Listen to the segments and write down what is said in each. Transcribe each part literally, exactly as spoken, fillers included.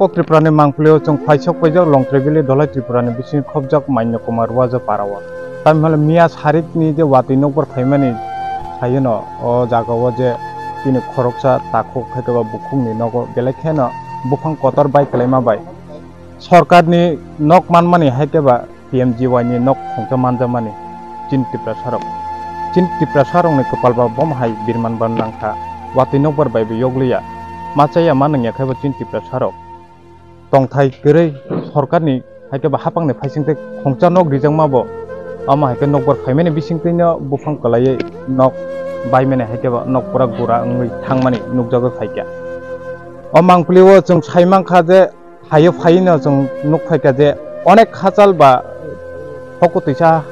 Tripura ni mangpili o chwng phaisok paijak Longtrai Valley Dholai Tripura ni bisingo khobjak Maino Kumar Waja para o. Tamni hwnle miya sarik ni je watwi nokbar phaimani saino o jaga o je chini khoroksa takhuk hai khe ba bukhuk ni nogo belai kheno buphang kotor bai kwlaima bai sorkar ni nok manmani hai khe ba P M G Y ni nok khungsa manjakmani chini Tiprasa rok. Chini Tiprasa rokni kwpal ba bomo hai birman ban nangkha, watwi nokbar bai bo yokliya, ma chaya ma nangya khe bo chini Tiprasa rok tongthai kwrwi sorkarni hai khe ba hapangni phaisingtwi khungsa nok rijakma bo, omo hai khe nokbar phaimani bisingtwino buphang kwlaiwi nok baimani hai khe ba nok pura gura wngwi thangmani nukjagwi phaikha. O mangpili o chwng sai mankha je, haio phaino chwng nuk phaikha je onek hachal ba hoko twisa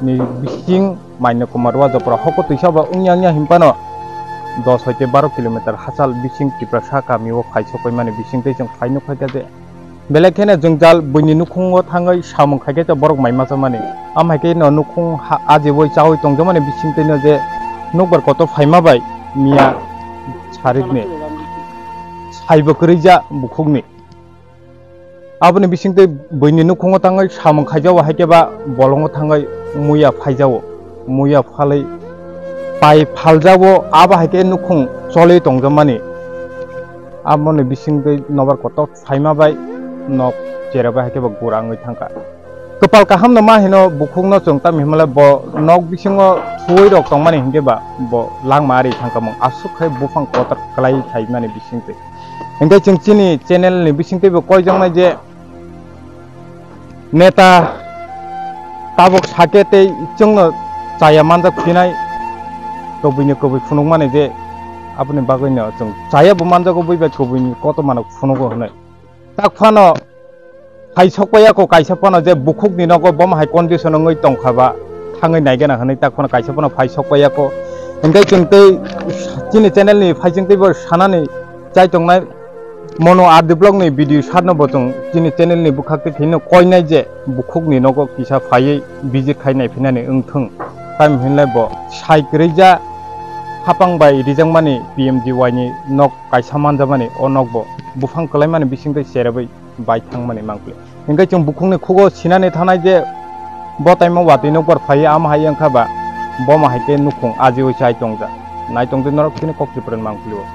ni bising Maino Kumar Waja para hoko twisa ba wngya wngya hinphano dos hoite baro kilometer hachal bising Tiprasa kami o phai sokoi mani bisingtwi chwng phai nuk phaikha je belai kheno jwngjal buini nukhungo thangwi samung khaikhe borok mai masa mani. Am hai khe no nukhung ha-, ajiwi chawi tongjakmani bisingtwino je nokbar kotor phaima bai miya sarikni saibo kwrwija bukhukni. Aboni bisingtwi buini nukhungo thangwi samung khaijao hai khe ba bolongo thangwi muya phaijao, muya phalwi pai phaljao, abo hai khe nukhung cholwi tongjakmani. Aboni bisingtwi nobar kotor phaima bai nok chera bai hai khe ba gura wngwi thangkha. Kwpal kaham no ma hino bukhuk no chwng tamni hwnmale bo nok bisingo thuwi rok tongmani hinkhe ba bo langma ari thangkha mung aswk khai buphang kotor kwlai phaimani bisingtwi. Hinkhe chwng chini channel ni bisingtwi bo koijaknai je neta tabuk sake tei chwngno chaya manjak phinai kwbwini kwbwi phunukmani je aboni bagwino chwng chaya bo manjago bui bai kwbwini kotormano phunugo hwnwi. Tak phano phai sokpaiya ko kaisa phano je bukhukni nogo bomo hai condition wngwi tongkha ba thangwi naigena hwnwi tak phano kaisa phano phai sokpaiya ko. Hinkhe chwng tei chini channel ni phai chwng teibo sanani chai tongnai mono R D block ni video satno bo chwng chini channel ni bwkhak tei kheno koinai je bukhukni nogo kisa phaiwi visit khai naiphinani wngthwng. Tamni hwnlai bo sai kwrwija hapang bai rijakmani P M G Y ni nok kaisa manjakmani o nokbo buphang kwlaimani bisingtwi cherebwi bai thangmani mangpli. Hinkhe chwng bukhukni khugo sinani thanai je bo taimo watwi nokbar phaiwi ama hai wngkha ba bomo hai khe nukhung ajiwi chai tongjak. Naitongdi norok chini kok Tripura ni mangpli o.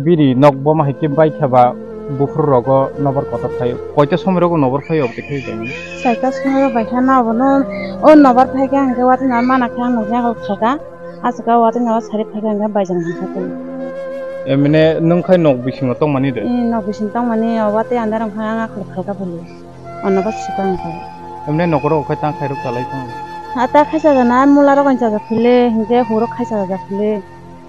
Biri nok boma hai khe bai khe ba buphuru rogo nobar kotor khai. Koita somoi rogo nobar khai oboni khai jani. Saita somoi rok bai kha na obono o nobar khai khe ang khe watwi na mana khe ang nokni yago kha kha. Aswk o watwi na sari phai khe ang khe bai jani kha khe. Emne nwng khai nok bisingo tongmani de? Ee, nok bising tongmani o watwi andar wngkha ang akhol kha kha phuli. Ono bo sukha wngkha. Emne nokorok okhai tang khairok chalai tong. Ha ta khaisa jana mula rok chaja phile, hinkhe hurok khaisa jaja phile,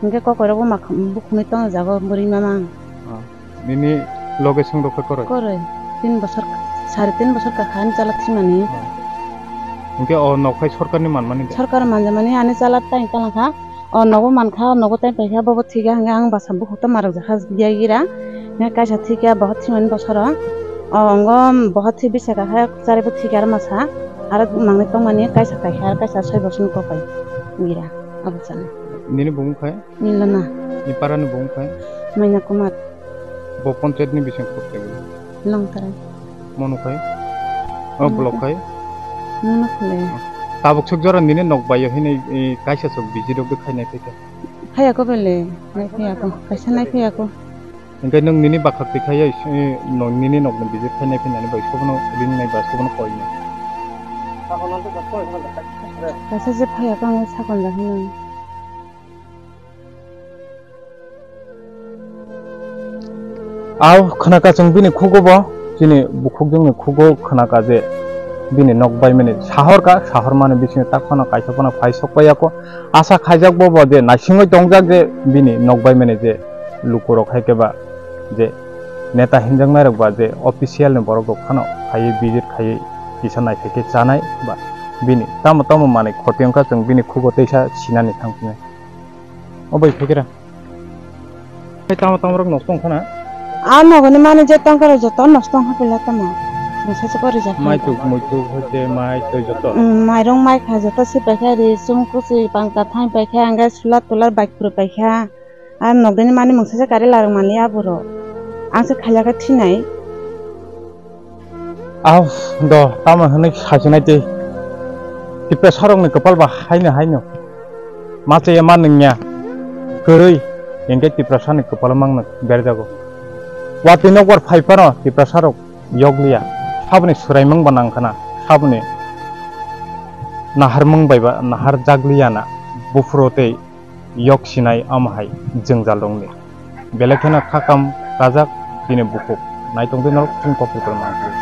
hinkhe kokoirok bo ma bukhumui tong jago bwrwi mama. Ah, nini loge song rok khe koroi? Koroi. Tin bosor, sare tin bosor kakha ani chala thimani. Ah. Hinkhe o nok hai sorkarni manmani da? Sorkar manjamani ani chala tai talangkha. O nogo mankha, o nogo tai paikha, bobo thwikha, hwnkhe ang basa bukhuk tongma rwkjakha, biya gira. Hwnkhe kaisa thwikha, bohor thwimani bosoro. O ongo bohor thwi bisa kakha, charibo thwikha aro masa. Aro mangnwi tongmani kaisa kaikha, aro kaisa soi bosorni kopai gira, abo chana. Nini bumung khai? Nilona. Ni parani bumung khai? Maina Kumar. Bo ponchayat ni bising khuk tagi? Longtarai. Mono khai? O Mono block khai? Mono khule. Tabuk suk jora nini nok bai hini, e, kaisa sok visit rok khai nai phaikha? Phaiya ko bele, nai phaiya ko. Kaisa nai phaiya ko. Hingke nwng nini bakhak twi khai, e, no, nini nok ni visit khai nai phainani bai sobono ring nai ba sobono koi nai. Kaisa je phaiya ko ang sakon ja hino. Au khwnaka chwng bini khugo bo, chini bukhukjwngni khugo khwnaka je bini nok baimani sahorka, sahormani bisingo tak phano kaisa phano phai sokpaiya kho. Asa khaijak bo, bo je naisingwi tongjak je bini nok baimani je lukurok hai khe ba je neta hinjaknairok ba je official ni borok rok phano phaiwi visit khaiwi kisa naithai khe chanai ba bini tamo tamo manwi khoti wngkha chwng bini khugo teisa sinani thangphinai. O bai phaikhe ra. Tamo tamo rok nosto wngkha na? A nogoni mani je tongkha rok joto nosto wngkha pila tamo. Bwsa se kori jak. Mai tuk, mui tuk, hoite mai twi joto. Mm, mairung mai kha joto se paikha ri, sum kusi pangka thang paikha, angke sular tular bike phuru paikha. A nogini mani mungsa se kari larok mani aboro. Ang se khailaka thinai. Au do tamo hwnwi sachinai tei Tiprasarokni kwpal ba haino haino ma chaya ma nungya kwrwi hinkhe Tiprasani kwpalo mangno berjago. Watwi nokbar phai phano Tiprasarok yokliya, saboni swraimung ba nangkhana, saboni naharmung bai ba nahar jakliya na buphuru tei yok sinai omo hai jwngjal rokni. Belai kheno kha kam kajak bini bukhuk. Naitong twi norok chwng kok kwtal mang.